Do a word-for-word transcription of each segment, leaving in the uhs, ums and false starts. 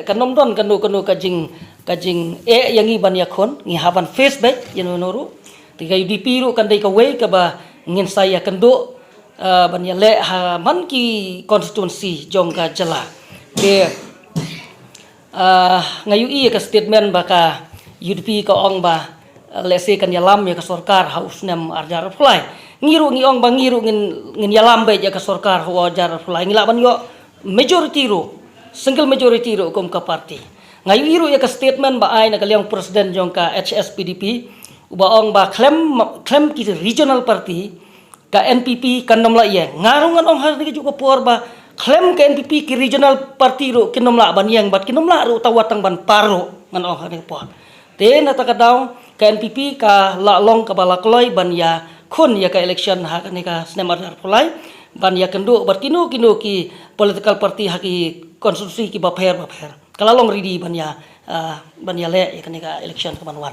Kan ym don kano kano ka jing, ka jing eh ïa ngi ban ïakhun, ngi hap ban face back ïa no no ruh. Te ka U D P ruh kan dei kawei kaba ngin sa ïakynduh, ah, ban ïaleh ha man ki constituency jong ka jylla. Te, ah, nga ïohi ïa ka statement ba ka U D P ka ong ba, ah, lehse kan ïalam ïa ka sorkar ha u snem ar hajar arphew lai. Ngi ruh ngi ong ba ngi ruh ngin, ngin ïalam beit ïa ka sorkar ha u ar hajar arphew lai. Ngi lah ban ïoh majority ruh, single majority ruh kum ka party. Nga ïohi ruh ïa ka statement ba ai na ka liang president jong ka H S P D P, uba ong ba khlem, khlem ki regional party, ka N P P kan ym lah ïeng. Nga ruh ngan ong ha kane kajuh ka por ba khlem ka N P P ki regional party ruh kin ym lah ban ïeng bad kin ym lah ruh tang wat tang ban par ruh, ngan ong ha kane ka por. Te na kata ka daw ka N P P ka la long kaba la kloi ban ïakhun ïa ka election ha kane ka snem ar hajar arphew lai, ban ïakynduh bad kino kino ki political party ha ki constituency kiba pher ba pher. Ka la long ready ban ïa, ah, ban ïaleh ïa kane ka election kaban wan.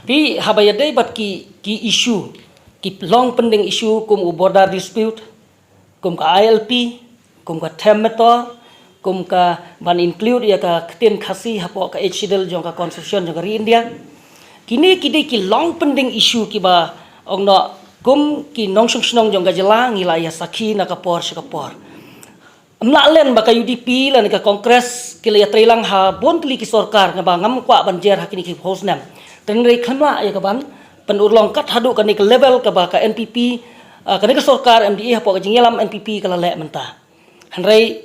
Phi, haba ïadei bad ki, ki issue, ki long pending issue kum u border dispute, kum ka I L P, kum ka Them Metor, kum ka ban include ïa ka ktien Khasi hapoh ka Eighth Schedule jong ka Constitution jong ka ri India. Kine ki dei ki long pending issue kiba ong noh kum ki nongshong shnong jong ka jylla ngi la ïa sakhi na ka por sha ka por. Ym lah len ba ka U D P lane ka Congress ki la ïatrei lang ha bun tylli ki sorkar, nga ba ngam kwah ban jer ha kine ki phew snem. Te hynrei khlem lah ïa ka ban pynurlong kat haduh kane ka level kaba ka N P P, ah, kane ka sorkar M D A hapoh ka jingïalam N P P ka la leh mynta. Hynrei,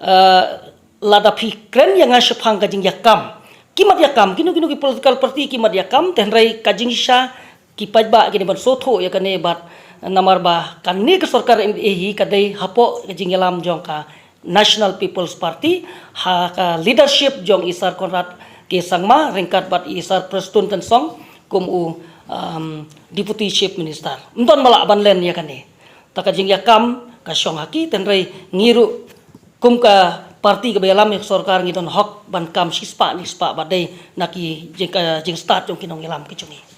ah, lada phi kren ïa nga shaphang ka jingïakam, ki mat ïakam, kino kino ki political party ki mat ïakam, te hynrei ka jingshisha ki paidbah kine ban sngewthuh ïa kane bad namar ba kane ka sorkar M D A hi ka dei hapoh ka jingïalam jong ka National People's Party ha ka leadership jong i Sir Conrad K Sangma ryngkat bad i Sir Prestone Tynsong kum u, um, Deputy Chief Minister. Ym don ba lah ban len ïa kane. Ta ka jingïakam ka shong ha ki, te hynrei ngi ruh kum ka party kaba ïalam ïa ka sorkar ngi don hok ban kam shispah shispah ba dei na ki jing, ka jingstad jong ki nongïalam ki jong ngi.